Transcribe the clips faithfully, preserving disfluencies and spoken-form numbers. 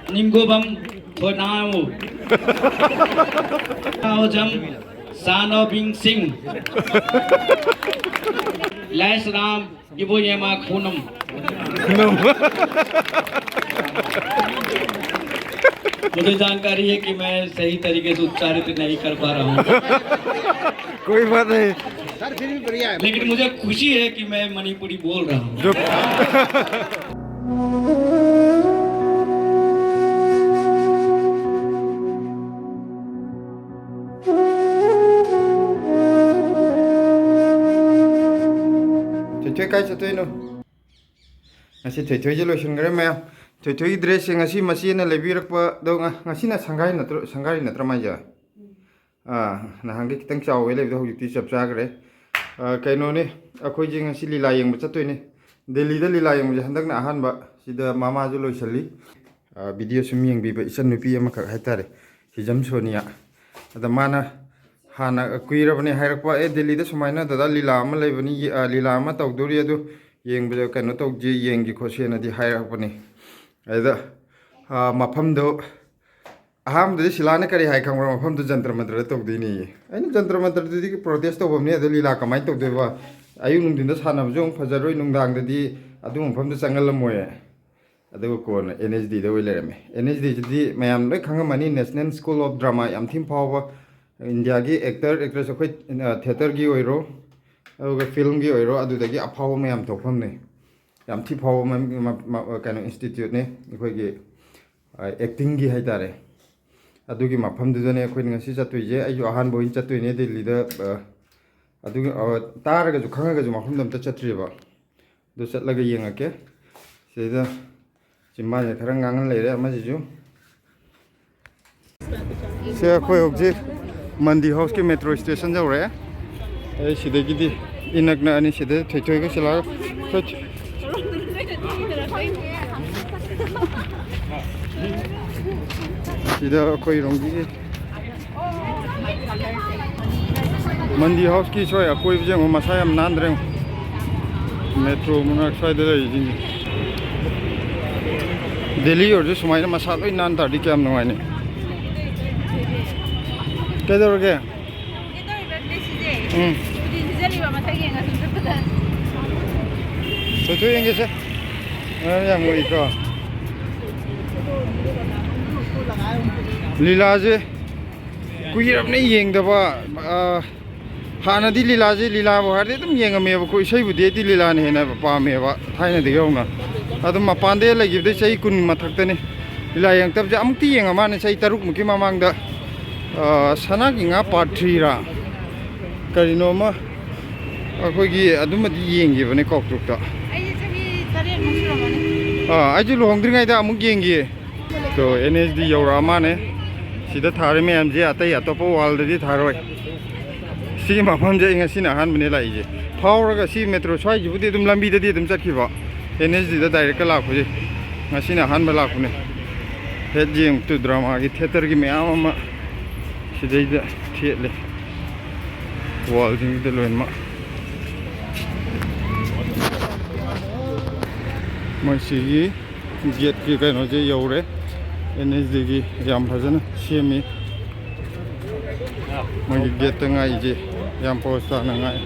Ningobam Thonao. Naojam Sanobing Singh. Laisram Iboyema Khunum. मुझे जानकारी है कि मैं सही तरीके से उच्चारित नहीं कर पा रहा हूँ। कोई बात नहीं। लेकिन मुझे खुशी है कि मैं मणिपुरी बोल रहा हूँ। जो ꯊꯣꯏꯊꯣꯏ ꯀꯥꯏ ꯆꯠꯇꯣꯏꯅꯣ? ꯉꯁꯤ ꯊꯣꯏꯊꯣꯏꯁꯦ ꯂꯣꯏꯁꯤꯟꯈ꯭ꯔꯦ ꯃꯌꯥꯝ꯫ ꯊꯣꯏꯊꯣꯏꯒꯤ ꯗ꯭ꯔꯦꯁꯁꯦ ꯉꯁꯤ ꯃꯆꯦꯅ ꯂꯩꯕꯤꯔꯛꯄꯗꯣ꯫ ꯉ- ꯉꯁꯤꯅ ꯁꯪꯒꯥꯏ ꯅꯠꯇ꯭ꯔꯣ? ꯁꯪꯒꯥꯏ ꯅꯠꯇ꯭ꯔꯣ ꯃꯥꯏꯁꯦ? ꯑꯥ, ꯅꯍꯥꯟꯒꯩ ꯈꯤꯇꯪ ꯆꯥꯎꯋꯦ ꯂꯩꯕꯗꯣ, ꯍꯧꯖꯤꯛꯇꯤ ꯆꯞ ꯆꯥꯈ꯭ꯔꯦ꯫ ꯑꯥ, ꯀꯩꯅꯣꯅꯦ, ꯑꯩꯈꯣꯏꯁꯦ ꯉꯁꯤ ꯂꯤꯂꯥ ꯌꯦꯡꯕ ꯆꯠꯇꯣꯏꯅꯦ꯫ ꯗꯦꯜꯂꯤꯗ ꯂꯤꯂꯥ ꯌꯦꯡꯕꯁꯦ ꯍꯟꯗꯛꯅ ꯑꯍꯥꯟꯕ꯫ ꯁꯤꯗ ꯃꯃꯥꯁꯨ ꯂꯣꯏꯁꯤꯜꯂꯤ꯫ ꯑꯥ, ꯚꯤꯗꯤꯑꯣ ꯁꯨꯝ ꯌꯦꯡꯕꯤꯕ ꯏꯆꯟꯅꯨꯄꯤ ꯑꯃꯈꯛ ꯍꯥꯏꯇꯥꯔꯦ, ꯍꯤꯖꯝ ꯁꯣꯅꯤꯌꯥ꯫ ꯑꯗ ꯃꯥꯅ ꯍꯥꯟꯅ ꯀꯨꯏꯔꯕꯅꯦ ꯍꯥꯏꯔꯛꯄ, "ꯑꯦ, ꯗꯦꯜꯂꯤꯗ ꯁꯨꯃꯥꯏꯅ ꯗꯗꯥ ꯂꯤꯂꯥ ꯑꯃ ꯂꯩꯕꯅꯤ, ꯑꯥ, ꯂꯤꯂꯥ ꯑꯃ ꯇꯧꯗꯣꯔꯤ, ꯑꯗꯨ ꯌꯦꯡꯕꯗ ꯀꯩꯅꯣ ꯇꯧꯁꯤ, ꯌꯦꯡꯁꯤ ꯈꯣꯠꯁꯦꯅꯗꯤ ꯍꯥꯏꯔꯛꯄꯅꯤ"꯫ ꯑꯗꯨꯗ, ꯑꯥ, ꯃꯐꯝꯗꯣ ꯑꯍꯥꯟꯕꯗꯗꯤ ꯁꯤꯂꯥꯅ ꯀꯔꯤ ꯍꯥꯏ ꯈꯪꯕ꯭ꯔꯥ? "ꯃꯐꯝꯗꯨ ꯖꯟꯇ꯭ꯔ ꯃꯟꯇ꯭ꯔꯗ ꯇꯧꯗꯣꯏꯅꯦꯌꯦ"꯫ ꯑꯩꯅ, "ꯖꯟꯇ꯭ꯔ ꯃꯟꯇ꯭ꯔꯗꯨꯗꯤ ꯄ꯭ꯔꯣꯇꯦꯁ ꯇꯧꯐꯝꯅꯤ, ꯑꯗꯣ ꯂꯤꯂꯥ ꯀꯃꯥꯏꯅ ꯇꯧꯗꯣꯏꯕ? ꯑꯌꯨꯛ ꯅꯨꯡꯊꯤꯟꯗ ꯁꯥꯟꯅꯕꯁꯨ ꯑꯃꯨꯛ ꯐꯖꯔꯣꯏ, ꯅꯨꯡꯗꯥꯡꯗꯗꯤ ꯑꯗꯨ ꯃꯐꯝꯗ ꯆꯪꯍꯜꯂꯝꯃꯣꯏ"꯫ ꯑꯗꯨꯒ ꯀꯣꯟꯅ ꯑꯦꯟ ꯑꯦꯁ ꯗꯤꯗ ꯑꯣꯏ ꯂꯩꯔꯝꯃꯦ꯫ ꯑꯦꯟ ꯑꯦꯁ ꯗꯤꯁꯤꯗꯤ ꯃꯌꯥꯝ ꯂꯣꯏ ꯈꯪꯉꯝꯃꯅꯤ, National School of Drama, ꯌꯥꯝ ꯊꯤꯅ ꯐꯥꯎꯕ, ꯏꯟꯗꯤꯌꯥꯒꯤ ꯑꯦꯛꯇꯔ, ꯑꯦꯛꯇ꯭ꯔꯦꯁ, ꯑꯩꯈꯣꯏ, ꯑ, ꯊꯤꯌꯦꯇꯔꯒꯤ ꯑꯣꯏꯔꯣ, ꯑꯗꯨꯒ ꯐꯤꯂꯝꯒꯤ ꯑꯣꯏꯔꯣ, ꯑꯗꯨꯗꯒꯤ ꯑꯐꯥꯎꯕ ꯃꯌꯥꯝ ꯊꯣꯛꯐꯝꯅꯤ꯫ ꯌꯥꯝ ꯊꯤ ꯐꯥꯎꯕ ꯃ-, ꯃ-, ꯃ-, ꯀꯩꯅꯣ, ꯏꯟꯁꯇꯤꯇ꯭ꯌꯨꯠꯅꯤ ꯑꯩꯈꯣꯏꯒꯤ, ꯑ, ꯑꯦꯛꯇꯤꯡꯒꯤ ꯍꯥꯏꯇꯥꯔꯦ꯫ ꯑꯗꯨꯒꯤ ꯃꯐꯝꯗꯨꯗꯅꯦ ꯑꯩꯈꯣꯏꯅ ꯉꯁꯤ ꯆꯠꯇꯣꯏꯁꯦ꯫ ꯑꯩꯁꯨ ꯑꯍꯥꯟꯕ ꯑꯣꯏꯅ ꯆꯠꯇꯣꯏꯅꯦ ꯗꯤꯜꯂꯤꯗ꯫ ꯑ, ꯑꯗꯨꯒꯤ, ꯑ, ꯇꯥꯔꯒꯁꯨ ꯈꯪꯉꯒꯁꯨ ꯃꯐꯝꯗꯣ ꯑꯝꯇ ꯆꯠꯇ꯭ꯔꯤꯕ꯫ ꯑꯗꯨ ꯆꯠꯂꯒ ꯌꯦꯡꯉꯛꯀꯦ꯫ ꯁꯤꯗ ꯆꯤꯝꯕꯥꯟꯁꯦ ꯈꯔ ꯉꯥꯡꯍꯟ ꯂꯩꯔꯦ ꯑꯃꯁꯤꯁꯨ꯫ ꯁꯦ, ꯑꯩꯈꯣꯏ ꯍꯧꯖꯤꯛ ꯃꯟꯗꯤ ꯍꯥꯎꯁꯀꯤ ꯃꯦꯇ꯭ꯔꯣ ꯁ꯭ꯇꯦꯁꯟ ꯌꯧꯔꯛꯑꯦ꯫ ꯑꯩ ꯁꯤꯗꯒꯤꯗꯤ ꯏꯅꯛ ꯅꯛꯑꯅꯤ꯫ ꯁꯤꯗ ꯊꯣꯏꯊꯣꯏꯒ ꯁꯤꯂꯥꯒ, ꯊꯣꯏ-, ꯁꯤꯗ ꯑꯩꯈꯣꯏꯔꯣꯝꯒꯤ ꯃꯟꯗꯤ ꯍꯥꯎꯁꯀꯤ ꯁ꯭ꯋꯥꯏ ꯑꯀꯣꯏꯕꯁꯦ ꯌꯦꯡꯉꯣ, ꯃꯁꯥ ꯌꯥꯝ ꯅꯥꯟꯗ꯭ꯔꯦ ꯌꯦꯡꯉꯣ꯫ ꯃꯦꯇ꯭ꯔꯣ ꯃꯅꯥꯛ ꯁ꯭ꯋꯥꯏꯗ ꯂꯩꯔꯤꯁꯤꯡꯁꯦ꯫ ꯗꯦꯜꯂꯤ ꯑꯣꯏꯔꯁꯨ ꯁꯨꯃꯥꯏꯅ ꯃꯁꯥ ꯂꯣꯏ ꯅꯥꯟ ꯇꯥꯔꯗꯤ ꯀꯌꯥꯝ ꯅꯨꯡꯉꯥꯏꯅꯤ꯫ ꯀꯩꯗꯧꯔꯒꯦ? ꯀꯩꯗꯧꯔꯤꯕ ꯁꯤꯁꯦ? ꯎꯝ꯫ ꯁꯨꯇꯤ ꯊꯤꯖꯤꯜꯂꯤꯕ ꯃꯊꯛ ꯌꯦꯡꯉ ꯁꯨꯝ ꯆꯠꯄꯗ꯫ ꯊꯣꯏꯊꯣꯏ ꯌꯦꯡꯒꯦꯁꯦ꯫ ꯑ, ꯌꯥꯝ ꯎꯏꯀꯣ꯫ ꯂꯤꯂꯥꯁꯦ ꯀꯨꯏꯔꯕꯅꯦ ꯌꯦꯡꯗꯕ꯫ ꯑ, ꯍꯥꯟꯅꯗꯤ ꯂꯤꯂꯥꯁꯦ, ꯂꯤꯂꯥꯕꯨ ꯍꯥꯏꯔꯗꯤ ꯑꯗꯨꯝ ꯌꯦꯡꯉꯝꯃꯦꯕꯀꯣ꯫ ꯏꯁꯩꯕꯨꯗꯤ ꯑꯩꯗꯤ ꯂꯤꯂꯥꯅ ꯍꯦꯟꯅ ꯄꯥꯝꯃꯦꯕ ꯊꯥꯏꯅꯗꯒꯤ ꯍꯧꯅ꯫ ꯑꯗꯨꯝ ꯃꯄꯥꯟꯗ ꯂꯩꯈꯤꯕꯗꯩ ꯆꯍꯤ ꯀꯨꯟ ꯃꯊꯛꯇꯅꯤ ꯂꯤꯂꯥ ꯌꯦꯡꯉꯛꯇꯕꯁꯦ꯫ ꯑꯃꯨꯛꯇꯤ ꯌꯦꯡꯉ ꯃꯥꯅꯦ, ꯆꯍꯤ ꯇꯔꯨꯛꯃꯨꯛꯀꯤ ꯃꯃꯥꯡꯗ, ꯑ, ꯁꯅꯥꯒꯤ ꯉꯥ part three ꯔꯥ ꯀꯔꯤꯅꯣꯃ ꯑꯩꯈꯣꯏꯒꯤ ꯑꯗꯨꯃꯗꯤ ꯌꯦꯡꯈꯤꯕꯅꯦ ꯀꯣꯛꯇ꯭ꯔꯨꯛꯇ꯫ ꯑꯩꯁꯦ ꯆꯍꯤ ꯇꯔꯦꯠꯃꯨꯛ ꯁꯨꯔꯝꯃꯅꯤ꯫ ꯑꯥ, ꯑꯩꯁꯨ ꯂꯨꯍꯣꯡꯗ꯭ꯔꯤꯉꯩꯗ ꯑꯃꯨꯛ ꯌꯦꯡꯈꯤꯌꯦ꯫ ꯇꯣ, ꯑꯦꯟ ꯑꯦꯁ ꯗꯤ ꯌꯧꯔꯛꯑ ꯃꯥꯅꯦ꯫ ꯁꯤꯗ ꯊꯥꯔꯤ ꯃꯌꯥꯝꯁꯦ ꯑꯇꯩ ꯑꯇꯣꯞꯄ ꯋꯥꯜꯗꯗꯤ ꯊꯥꯔꯣꯏ꯫ ꯁꯤꯒꯤ ꯃꯐꯝꯁꯦ ꯑꯩ ꯉꯁꯤꯅ ꯑꯍꯥꯟꯕꯅꯦ ꯂꯥꯛꯏꯁꯦ꯫ ꯐꯥꯎꯔꯒ ꯁꯤ ꯃꯦꯇ꯭ꯔꯣ ꯁ꯭ꯋꯥꯏꯁꯤꯕꯨꯗꯤ ꯑꯗꯨꯝ ꯂꯝꯕꯤꯗꯗꯤ ꯑꯗꯨꯝ ꯆꯠꯈꯤꯕ, ꯑꯦꯟ ꯑꯦꯁ ꯗꯤꯗ ꯗꯥꯏꯔꯦꯛꯀ ꯂꯥꯛꯄꯁꯦ ꯉꯁꯤꯅ ꯑꯍꯥꯟꯕ ꯂꯥꯛꯄꯅꯦ꯫ ꯍꯦꯠ ꯌꯦꯡ ꯇꯨ ꯗ꯭ꯔꯃꯥꯒꯤ ꯊꯤꯌꯦꯇꯔꯒꯤ ꯃꯌꯥꯝ ꯑꯃ ꯁꯤꯗꯩꯗ ꯊꯦꯠꯂꯦ, ꯋꯥꯜꯁꯤꯡꯁꯤꯗ ꯂꯣꯏꯅꯃꯛ꯫ ꯃꯣꯏ ꯁꯤꯒꯤ ꯒꯦꯠꯀꯤ ꯀꯩꯅꯣꯁꯦ ꯌꯧꯔꯦ꯫ ꯑꯦꯟ ꯑꯦꯁ ꯗꯤꯒꯤ ꯌꯥꯝ ꯐꯖꯅ ꯁꯦꯝꯃꯤ꯫ ꯃꯣꯏꯒꯤ ꯒꯦꯠꯇ ꯉꯥꯛꯏꯁꯦ ꯌꯥꯝ ꯄꯣꯁ ꯇꯥꯅ ꯉꯥꯛꯑꯦ꯫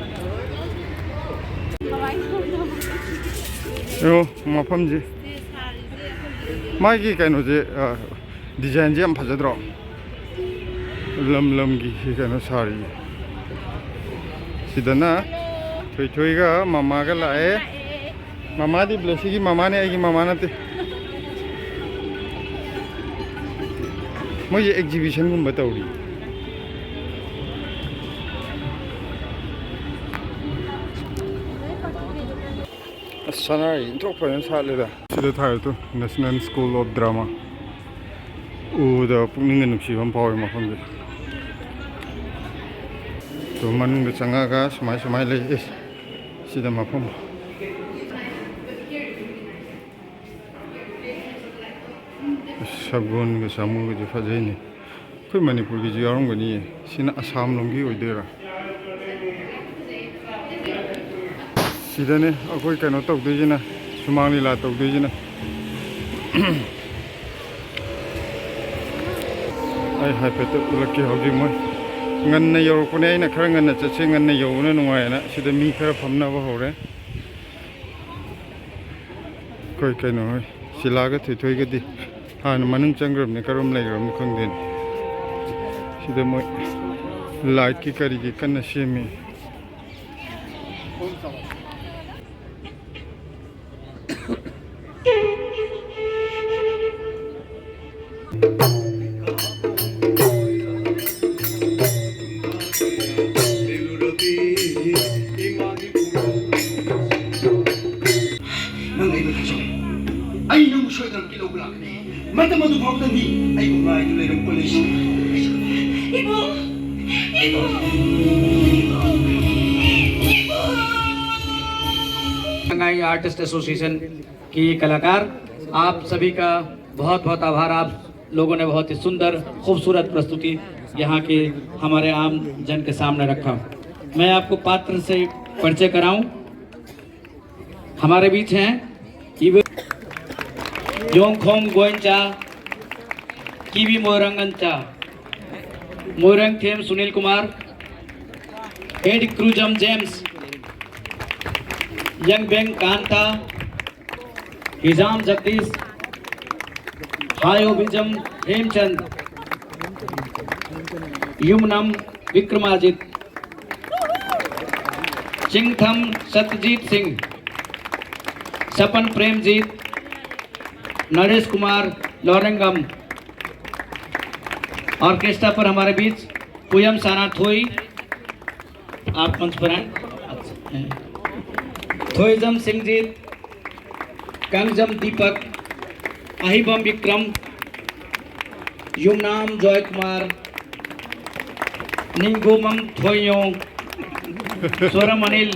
ꯌꯦꯡꯉꯣ ꯃꯐꯝꯁꯦ꯫ ꯃꯥꯒꯤ ꯀꯩꯅꯣꯁꯦ, ꯑ, ꯗꯤꯖꯥꯏꯟꯁꯦ ꯌꯥꯝ ꯐꯖꯗ꯭ꯔꯣ? ꯂꯝ ꯂꯝꯒꯤ ꯀꯩꯅꯣ ꯁꯥꯔꯤ꯫ ꯁꯤꯗꯅ ꯊꯣꯏꯊꯣꯏꯒ ꯃꯃꯥꯒ ꯂꯥꯛꯑꯦ꯫ ꯃꯃꯥꯗꯤ ꯕ꯭ꯂꯦꯁꯤꯒꯤ ꯃꯃꯥꯅꯦ, ꯑꯩꯒꯤ ꯃꯃꯥ ꯅꯠꯇꯦ꯫ ꯃꯣꯏꯁꯦ ꯑꯦꯛꯖꯤꯕꯤꯁꯟꯒꯨꯝꯕ ꯇꯧꯔꯤ꯫ ꯑꯁ, ꯁꯅꯥꯔꯩ ꯏꯟꯊꯣꯛ ꯐꯖꯅ ꯁꯥꯠꯂꯦꯗ꯫ ꯁꯤꯗ ꯊꯥꯔꯤꯗꯣ National School of Drama꯫ ꯎꯕꯗ ꯄꯨꯛꯅꯤꯡꯒ ꯅꯨꯡꯁꯤꯕ ꯑꯃ ꯐꯥꯎꯋꯤ ꯃꯐꯝꯁꯦ꯫ ꯑꯗꯨ ꯃꯅꯨꯡꯗ ꯆꯪꯉꯛꯑꯒ ꯁꯨꯃꯥꯏ ꯁꯨꯃꯥꯏ ꯂꯩ꯫ ꯑꯦꯁ, ꯁꯤꯗ ꯃꯐꯝ꯫ ꯑꯁ, ꯁꯒꯣꯜꯒ ꯁꯥꯃꯨꯒꯁꯦ ꯐꯖꯩꯅꯦ꯫ ꯑꯩꯈꯣꯏ ꯃꯅꯤꯄꯨꯔꯒꯤꯁꯨ ꯌꯥꯎꯔꯝꯒꯅꯤꯌꯦ꯫ ꯁꯤꯅ ꯑꯁꯥꯝ ꯂꯣꯝꯒꯤ ꯑꯣꯏꯗꯣꯏꯔꯥ? ꯁꯤꯗꯅꯦ ꯑꯩꯈꯣꯏ ꯀꯩꯅꯣ ꯇꯧꯗꯣꯏꯁꯤꯅ, ꯁꯨꯃꯥꯡ ꯂꯤꯂꯥ ꯇꯧꯗꯣꯏꯁꯤꯅ꯫ ꯑꯩ ꯍꯥꯏꯐꯦꯠꯇ ꯎꯠꯂꯛꯀꯦ꯫ ꯍꯧꯖꯤꯛ ꯃꯣꯏ ꯉꯟꯅ ꯌꯧꯔꯛꯄꯅꯦ꯫ ꯑꯩꯅ ꯈꯔ ꯉꯟꯅ ꯆꯠꯁꯦ, ꯉꯟꯅ ꯌꯧꯕꯅ ꯅꯨꯡꯉꯥꯏꯌꯦꯅ ꯁꯤꯗ ꯃꯤ ꯈꯔ ꯐꯝꯅꯕ ꯍꯧꯔꯦ꯫ ꯑꯩꯈꯣꯏ ꯀꯩꯅꯣ ꯍꯣꯏ, ꯁꯤꯂꯥꯒ ꯊꯣꯏꯊꯣꯏꯒꯗꯤ ꯍꯥꯟꯅ ꯃꯅꯨꯡ ꯆꯪꯈ꯭ꯔꯕꯅꯤ, ꯀꯔꯣꯝ ꯂꯩꯈ꯭ꯔꯕꯅꯣ ꯈꯪꯗꯦꯅꯦ꯫ ꯁꯤꯗ ꯃꯣꯏ ꯂꯥꯏꯠꯀꯤ ꯀꯔꯤꯒꯤ ꯀꯟꯅ ꯁꯦꯝꯃꯤ꯫ ꯅꯪ ꯑꯩꯕꯨ ꯊꯥꯖꯧ꯫ ꯑꯩ ꯅꯪꯕꯨ ꯁꯣꯏꯗꯅꯃꯛꯀꯤ ꯂꯧꯕ ꯂꯥꯛꯀꯅꯤ꯫ ꯃꯇꯝ ꯑꯗꯨ ꯐꯥꯎꯕꯗ ꯅꯪꯗꯤ ꯑꯩꯕꯨ ꯉꯥꯏꯗꯨꯅ ꯂꯩꯔꯝꯃꯨ, ꯀꯣꯂꯦꯖ꯫ ꯏꯕꯨꯡ! ꯏꯕꯨꯡ! ꯏꯕꯨꯡ! ꯏꯕꯨꯡ! Shanghai Artist Association के कलाकार, आप सभी का बहुत बहुत आभार। आप लोगों ने बहुत ही सुंदर, खूबसूरत प्रस्तुति यहाँ के हमारे आम जन के सामने रखा। मैं आपको पात्र से परिचय कराऊं। हमारे बीच हैं इवे-, योंगखोम गोयनचा, कीवी मोरंगनचा, मोरंग थेम सुनील कुमार, हेड क्रूजम जेम्स, यंग बेंग कांता, हिजाम जगदीश, हायोबिजम हेमचंद, युमनम विक्रमाजित, चिंगथम सत्यजीत सिंह, सपन प्रेमजीत, नरेश कुमार लौरेंगम। ऑर्केस्ट्रा पर हमारे बीच पुयम साना थोई, आप मंच पर आए। थोईजम सिंह जी, कंगजम दीपक, अहिबम विक्रम, युमनाम जॉय कुमार, निंगोमम थोयों, स्वरम अनिल,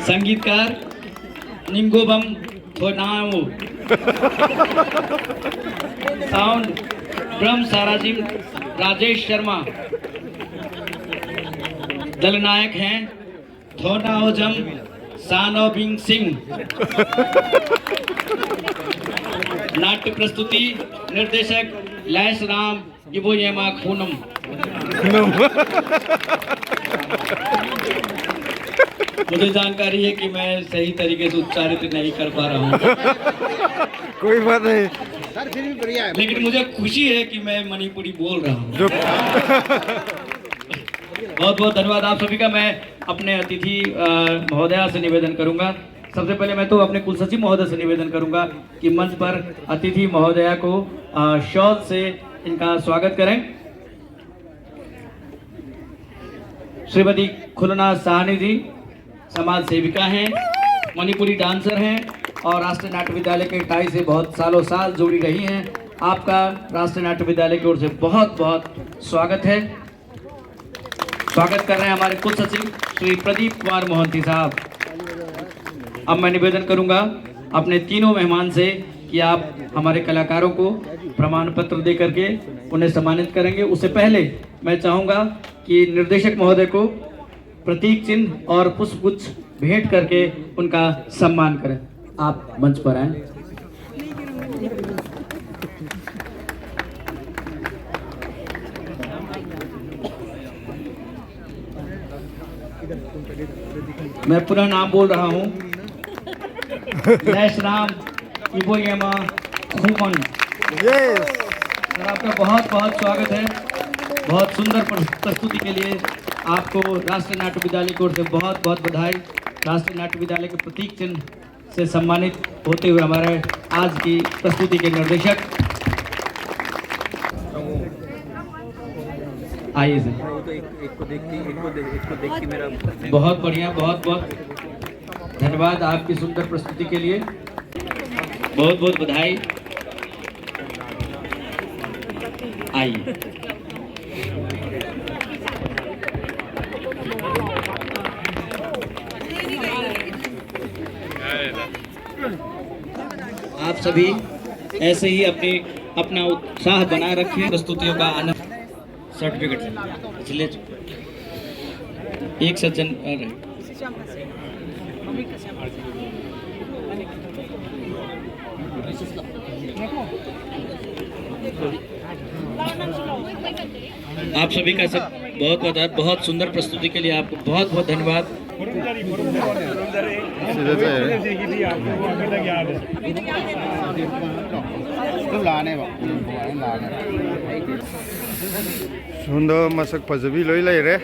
संगीतकार निंगोबम थोनाओ, साउंड ड्रम साराजिम राजेश शर्मा, दलनायक हैं थोनाओजम सानोबिंग सिंह। नाट्य प्रस्तुति, निर्देशक लैश राम इबोयमा खूनम। मुझे जानकारी है कि मैं सही तरीके से उच्चारित नहीं कर पा रहा हूँ। कोई बात नहीं। लेकिन मुझे खुशी है कि मैं मणिपुरी बोल रहा हूँ। बहुत बहुत धन्यवाद आप सभी का। मैं अपने अतिथि महोदया से निवेदन करूंगा। सबसे पहले मैं तो अपने कुलसचिव महोदय से निवेदन करूंगा कि मंच पर अतिथि महोदया को शॉल से इनका स्वागत करें। श्रीमती खुलना साहनी जी समाज सेविका हैं, मणिपुरी डांसर हैं और राष्ट्रीय नाट्य विद्यालय के टाई से बहुत सालों साल जुड़ी रही हैं। आपका राष्ट्रीय नाट्य विद्यालय की ओर से बहुत बहुत स्वागत है। स्वागत कर रहे हैं हमारे कुल सचिव श्री प्रदीप कुमार मोहंती साहब। अब मैं निवेदन करूंगा अपने तीनों मेहमान से कि आप हमारे कलाकारों को प्रमाण पत्र दे करके उन्हें सम्मानित करेंगे। उससे पहले मैं चाहूंगा कि निर्देशक महोदय को प्रतीक चिन्ह और पुष्पगुच्छ भेंट करके उनका सम्मान करें। आप मंच पर आए। मैं पुनः नाम बोल रहा हूँ, लैश राम इबोयमा खूमन। यस। सर, आपका बहुत बहुत स्वागत है। बहुत सुंदर प्रस्तुति के लिए आपको राष्ट्रीय नाट्य विद्यालय की ओर से बहुत बहुत बधाई। राष्ट्रीय नाट्य विद्यालय के प्रतीक चिन्ह से सम्मानित होते हुए हमारे आज की प्रस्तुति के निर्देशक आइए सर। एक को देख के एक को देख एक को देख के मेरा बहुत बढ़िया, बहुत बहुत धन्यवाद आपकी सुंदर प्रस्तुति के लिए। बहुत बहुत बधाई। आइए। आप सभी ऐसे ही अपनी अपना उत्साह बनाए रखें। प्रस्तुतियों का आनंद सर्टिफिकेट ले चुके। एक सज्जन आ रहे। आप सभी का सब बहुत बहुत बहुत सुंदर प्रस्तुति के लिए आपको बहुत बहुत धन्यवाद। ꯁꯣꯝꯗ ꯃꯁꯛ ꯐꯖꯕꯤ ꯂꯣꯏ ꯂꯩꯔꯦ꯫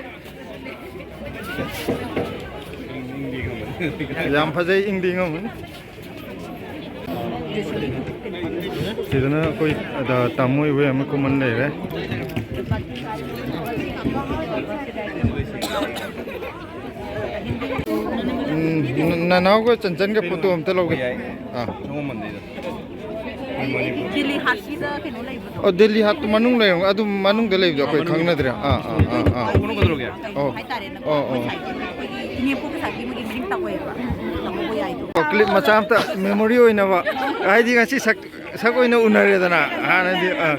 ꯌꯥꯝ ꯐꯖꯩ, ꯏꯪꯗꯤ ꯏꯪꯉꯝꯃꯅꯤ꯫ ꯁꯤꯗꯅ ꯑꯩꯈꯣꯏ, ꯑꯗ, ꯇꯥꯃꯣ ꯏꯕꯣꯏ ꯑꯃ ꯀꯨꯝꯃꯟ ꯂꯩꯔꯦ꯫ ꯎꯝ, ꯅ-, ꯅꯅꯥꯎꯒ ꯆꯟꯆꯟꯒ ꯐꯣꯇꯣ ꯑꯝꯇ ꯂꯧꯒꯦ꯫ ꯑꯥ꯫ ꯗꯤꯜꯂꯤ ꯍꯥꯠꯀꯤꯗ ꯀꯩꯅꯣ ꯂꯩꯕꯗꯣ꯫ ꯑꯣ, ꯗꯤꯜꯂꯤ ꯍꯥꯠꯇꯣ ꯃꯅꯨꯡ ꯂꯩꯔꯝꯒ-, ꯑꯗꯨ ꯃꯅꯨꯡꯗ ꯂꯩꯕꯗꯣ ꯑꯩꯈꯣꯏ ꯈꯪꯅꯗ꯭ꯔꯦ꯫ ꯑꯥ, ꯑꯥ, ꯑꯥ, ꯑꯥ꯫ ꯀꯩꯅꯣ ꯀꯩꯗꯧꯔꯒꯦ? ꯑꯣ꯫ ꯍꯥꯏꯇꯥꯔꯦꯅꯦꯀꯣ꯫ ꯑꯣ, ꯑꯣ꯫ ꯑꯩꯈꯣꯏꯒꯤ ꯏꯅꯦꯝꯄꯣꯛꯀꯤ ꯁꯥꯏꯠꯀꯤ ꯃꯣꯏꯒꯤ ꯃꯔꯤꯝ ꯇꯥꯛꯑꯣꯏꯕ꯫ ꯇꯥꯃꯣ ꯌꯥꯏꯗꯣ꯫ ꯑꯣ, ꯀ꯭ꯂꯤꯞ ꯃꯆꯥ ꯑꯝꯇ ꯃꯦꯃꯣꯔꯤ ꯑꯣꯏꯅꯕ꯫ ꯍꯥꯏꯗꯤ ꯉꯁꯤ ꯁꯛ, ꯁꯛ ꯑꯣꯏꯅ ꯎꯅꯔꯦꯗꯅ ꯍꯥꯟꯅꯗꯤ꯫ ꯑꯥ꯫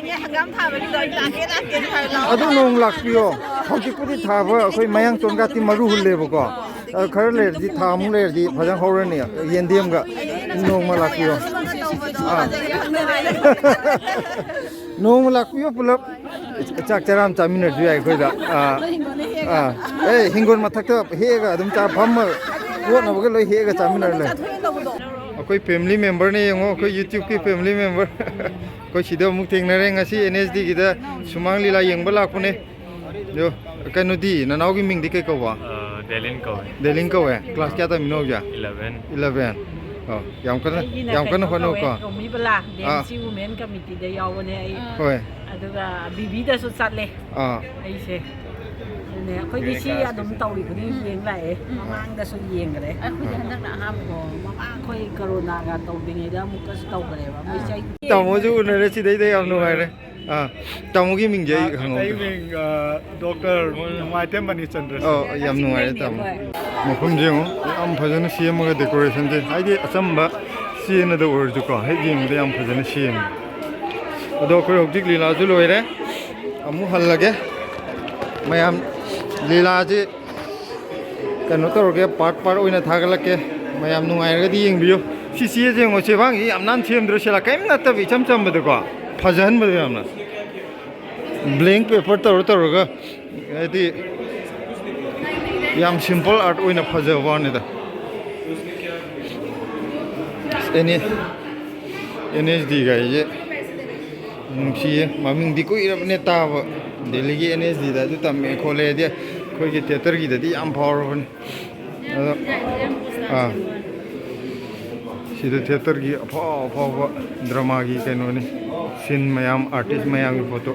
ꯆꯠꯅꯤꯡꯉꯦ, ꯍꯪꯒꯥꯝ ꯊꯥꯕꯒꯤꯗꯣ ꯑꯩ ꯂꯥꯛꯀꯦ, ꯂꯥꯛꯀꯦꯅ ꯍꯥꯏ ꯂꯥꯛꯑꯣ꯫ ꯑꯗꯨ ꯅꯣꯡ ꯂꯥꯛꯄꯤꯌꯣ꯫ ꯍꯧꯖꯤꯛꯄꯨꯗꯤ ꯊꯥꯕ ꯑꯩꯈꯣꯏ ꯃꯌꯥꯡꯇꯣꯟꯒꯥꯇꯤ ꯃꯔꯨ ꯍꯨꯜꯂꯦꯕꯀꯣ꯫ ꯑ, ꯈꯔ ꯂꯩꯔꯗꯤ, ꯊꯥ ꯑꯃꯨꯛ ꯂꯩꯔꯗꯤ ꯐꯖꯅ ꯍꯧꯔꯅꯤ꯫ ꯌꯦꯟꯗꯦꯝꯒ ꯅꯣꯡꯃ ꯂꯥꯛꯄꯤꯌꯣ꯫ ꯑꯥ꯫ ꯅꯣꯡꯃ ꯂꯥꯛꯄꯤꯌꯣ ꯄꯨꯂꯞ꯫ ꯆꯥꯛ ꯆꯔꯥ ꯑꯃ ꯆꯥꯃꯤꯟꯅꯔꯁꯨ ꯌꯥꯏ ꯑꯩꯈꯣꯏꯗ꯫ ꯑꯥ꯫ ꯑꯥ꯫ ꯑꯦ, ꯍꯤꯡꯒꯣꯜ ꯃꯊꯛꯇ ꯍꯦꯛꯑꯒ ꯑꯗꯨꯝ ꯆꯥ ꯐꯝꯃ ꯀꯣꯠꯅꯕꯒ ꯂꯣꯏ ꯍꯦꯛꯑꯒ ꯆꯥꯃꯤꯟꯅꯔ ꯂꯩ꯫ ꯑꯩꯈꯣꯏ family memberꯅꯦ ꯌꯦꯡꯉꯣ, ꯑꯩꯈꯣꯏ YouTubeꯀꯤ family member꯫ ꯑꯩꯈꯣꯏ ꯁꯤꯗ ꯑꯃꯨꯛ ꯊꯦꯡꯅꯔꯦ ꯉꯁꯤ NSDꯒꯤꯗ ꯁꯨꯃꯥꯡ ꯂꯤꯂꯥ ꯌꯦꯡꯕ ꯂꯥꯛꯄꯅꯦ꯫ ꯑꯗꯣ ꯀꯩꯅꯣꯗꯤ, ꯅꯅꯥꯎꯒꯤ ꯃꯤꯡꯗꯤ ꯀꯩ ꯀꯧꯕ? ꯑ, ꯗꯦꯂꯤꯟ ꯀꯧꯋꯦ꯫ ꯗꯦꯂꯤꯟ ꯀꯧꯋꯦ꯫ Class ꯀꯌꯥ ꯇꯝꯃꯤꯅꯣ ꯍꯧꯖꯤꯛ? Eleven꯫ Eleven꯫ ꯑꯣ, ꯌꯥꯝ ꯀꯟꯅ, ꯑꯩꯒꯤꯅ ꯌꯥꯝ ꯀꯟꯅ ꯀꯩꯅꯣ ꯍꯣꯠꯅꯧꯀꯣ꯫ ꯀꯧꯋꯦ, ꯔꯣꯃꯤ ꯕꯂꯥ, ꯑꯥ꯫ DMC Women Committeeꯗ ꯌꯥꯎꯕꯅꯦ ꯑꯩ꯫ ꯍꯣꯏ꯫ ꯑꯗꯨꯒ ꯕꯤꯕꯤꯗꯁꯨ ꯆꯠꯂꯦ ꯑꯥ꯫ ꯑꯩꯁꯦ꯫ ꯑꯗꯨꯅꯦ, ꯑꯩꯈꯣꯏꯗꯤ ꯁꯤ ꯑꯗꯨꯝ ꯇꯧꯔꯤ ꯈꯨꯗꯤꯡ ꯌꯦꯡ ꯂꯥꯛꯑꯦ꯫ ꯃꯃꯥꯡꯗꯁꯨ ꯌꯦꯡꯈ꯭ꯔꯦ꯫ ꯑꯩꯈꯣꯏꯗꯤ ꯍꯟꯗꯛꯅ ꯑꯍꯥꯟꯕꯅꯦ꯫ ꯃꯃꯥꯡ ꯑꯩꯈꯣꯏ ꯀꯣꯔꯣꯅꯥꯒ ꯇꯧꯗ꯭ꯔꯤꯉꯩꯗ ꯑꯃꯨꯛꯀꯁꯨ ꯇꯧꯈ꯭ꯔꯦꯕ꯫ ꯃꯣꯏꯁꯦ ꯑꯩ ꯇꯥꯃꯣꯁꯨ ꯎꯅꯔꯦ, ꯁꯤꯗꯩꯗ ꯌꯥꯝ ꯅꯨꯡꯉꯥꯏꯔꯦ꯫ ꯑꯥ, ꯇꯥꯃꯣꯒꯤ ꯃꯤꯡꯁꯦ ꯑꯩ ꯑꯩ ꯈꯪꯍꯧꯗ꯭ꯔꯦ꯫ ꯃꯤꯡ, ꯑ, ꯗꯣꯛꯇꯔ ꯅꯨꯡꯉꯥꯏꯇꯦꯝ ꯃꯅꯤꯆꯟꯗ꯭ꯔ꯫ ꯑꯣ, ꯌꯥꯝ ꯅꯨꯡꯉꯥꯏꯔꯦ, ꯇꯥꯃꯣ꯫ ꯍꯣꯏ꯫ ꯃꯐꯝꯁꯦ ꯌꯦꯡꯉꯣ, ꯌꯥꯝ ꯐꯖꯅ ꯁꯦꯝꯃꯒ decorationꯁꯦ, ꯍꯥꯏꯗꯤ ꯑꯆꯝꯕ ꯆꯦꯅꯗ ꯑꯣꯏꯔꯁꯨꯀꯣ, ꯍꯦꯛ ꯌꯦꯡꯕꯗ ꯌꯥꯝ ꯐꯖꯅ ꯁꯦꯝꯃꯦ꯫ ꯑꯗꯣ ꯑꯩꯈꯣꯏ ꯍꯧꯖꯤꯛ ꯂꯤꯂꯥꯁꯨ ꯂꯣꯏꯔꯦ, ꯑꯃꯨꯛ ꯍꯜꯂꯒꯦ꯫ ꯃꯌꯥꯝ ꯂꯤꯂꯥꯁꯦ ꯀꯩꯅꯣ ꯇꯧꯔꯒꯦ, ꯄꯥꯔꯠ ꯄꯥꯔꯠ ꯑꯣꯏꯅ ꯊꯥꯒꯠꯂꯛꯀꯦ꯫ ꯃꯌꯥꯝ ꯅꯨꯡꯉꯥꯏꯔꯒꯗꯤ ꯌꯦꯡꯕꯤꯌꯨ꯫ ꯁꯤ ꯆꯦꯁꯦ ꯌꯦꯡꯉꯣ, ꯆꯦꯕꯥꯡꯁꯤ ꯌꯥꯝ ꯅꯥꯟ ꯁꯦꯝꯗ꯭ꯔꯣ? ꯁꯦꯂꯥ ꯀꯔꯤꯝ ꯅꯠꯇꯕ, ꯏꯆꯝ ꯆꯝꯕꯗꯀꯣ, ꯐꯖꯍꯟꯕꯗꯣ ꯌꯥꯝꯅ꯫ ꯕ꯭ꯂꯦꯡ ꯄꯦꯄꯔ ꯇꯧꯔ ꯇꯧꯔꯒ, ꯍꯥꯏꯗꯤ, ꯌꯥꯝ ꯁꯤꯝꯄꯜ ꯑꯥꯔꯠ ꯑꯣꯏꯅ ꯐꯖꯕ ꯋꯥꯅꯤꯗ꯫ ꯑꯦꯟ ꯑꯦꯁ ꯗꯤ ꯒꯥꯏꯁꯦ ꯅꯨꯡꯁꯤꯌꯦ, ꯃꯃꯤꯡꯗꯤ ꯀꯨꯏꯔꯕꯅꯦ ꯇꯥꯕ꯫ ꯗꯦꯜꯂꯤꯒꯤ ꯑꯦꯟ ꯑꯦꯁ ꯗꯤꯗ ꯑꯗꯨ ꯇꯝꯃꯦ ꯈꯣꯠꯂꯦ ꯍꯥꯏꯗꯤ ꯑꯩꯈꯣꯏꯒꯤ ꯊꯤꯌꯦꯇꯔꯒꯤꯗꯗꯤ ꯌꯥꯝ ꯐꯥꯎꯔꯕꯅꯤ꯫ ꯑꯗꯣ, ꯑꯥ, ꯁꯤꯗ ꯊꯤꯌꯦꯇꯔꯒꯤ ꯑꯐꯥꯎ ꯑꯐꯥꯎꯕ ꯗ꯭ꯔꯃꯥꯒꯤ ꯀꯩꯅꯣꯅꯤ, ꯁꯤꯟ ꯃꯌꯥꯝ, ꯑꯥꯔꯇꯤꯁ ꯃꯌꯥꯝꯒꯤ ꯐꯣꯇꯣ꯫